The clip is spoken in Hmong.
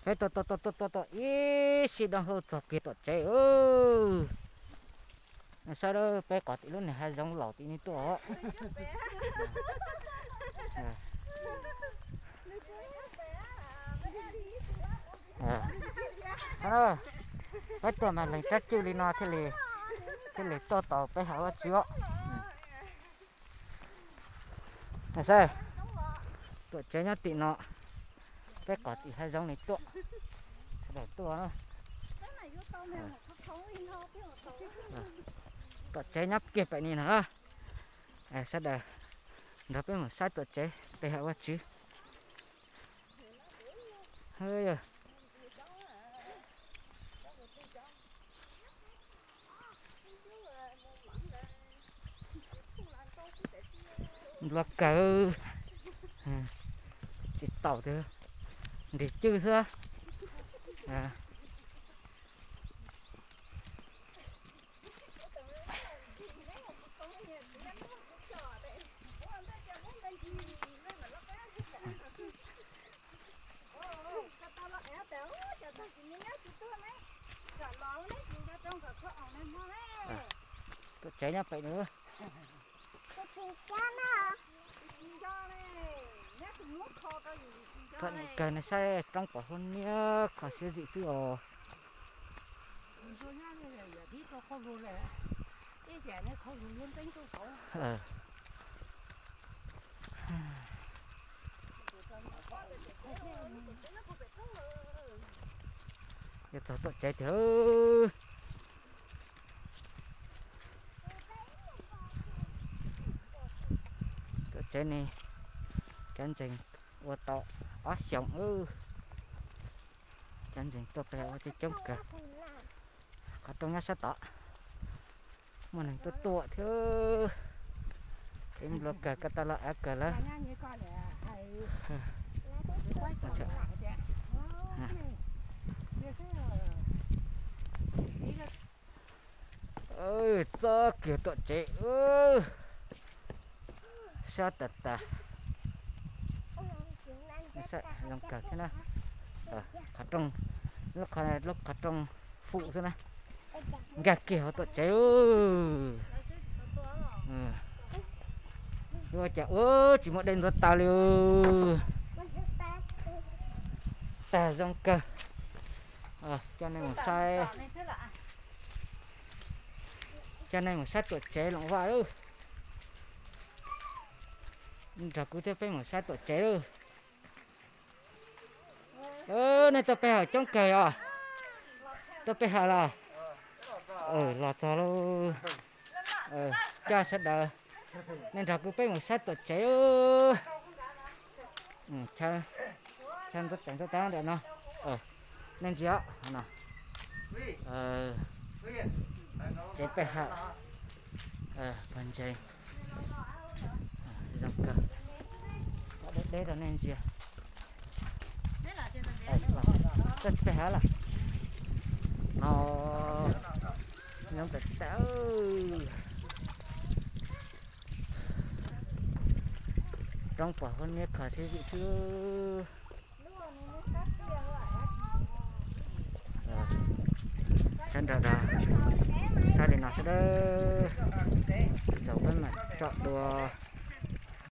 Peb tuaj tuaj tuaj tuaj tuaj ib sij doo hau txog kiag tom tsev. Saib peb qhov tim lub niag hav zoov laus tim no tuaj. Peb tuaj mas lees tsab cwj li no thiaj li, thiaj li tuaj tau peb hav vaj tswv os. Saib, tuam tsev nyob tim no, peb qhov tim hav zoov li tuaj, sawv daws tuaj. Tuam tsev nyob kiag pem ni no, sawv daws nrog peb mus saib tuam tsev peb hav vaj tswv. Npluav kawg, tsis taus tiag, nrig cwj xwb. Tuam tsev nyob pem no. Txom nyem kawg no, saib roob pos huab niab kho siab zim xwb os. Yuav txog tuam tsev tiag. Tuam tsev ne, cov ntseeg ua tau ob xyoos, cov ntseeg tuaj pem ua coob coob kawg. Qhov rooj nyob sab tod, muaj neeg tuaj tuaj thiab. Kev npluav kawg, ko taw los av kawg lawm. Txog kiag tuam tsev, sab tas tas. Zoo kawg thiab na. Qhov rooj, lub qhov, lub qhov rooj fum xwb na, nkag kiag hauv tuam tsev. Ua cas ua tsis muaj dej ntxuav taws li. Tag zoo kawg. Coj nej mus saib, coj nej mus saib tuam tsev Loos Vaj lauj. Nrog kuv thiab peb mus saib tuam tsev lauj. Nej tuaj pe hawm coob kawg os. Tuaj pe hawm los? Los txog lauj. Coj sawv daws, nej nrog kuv peb mus saib tuam tsev. Chaw ntuj teem ntuj tab ntawm no, nej ntsia no. Tsev pe hawm, pawg ntseeg, zoo kawg. Deb deb rau nej ntsia. Txawj pe hawm lawm no, zoo kawg tag. Roob pos huab niab kho siab zim xwb. Sawv daws saib li no xwb, txaus peb mam tsom dua.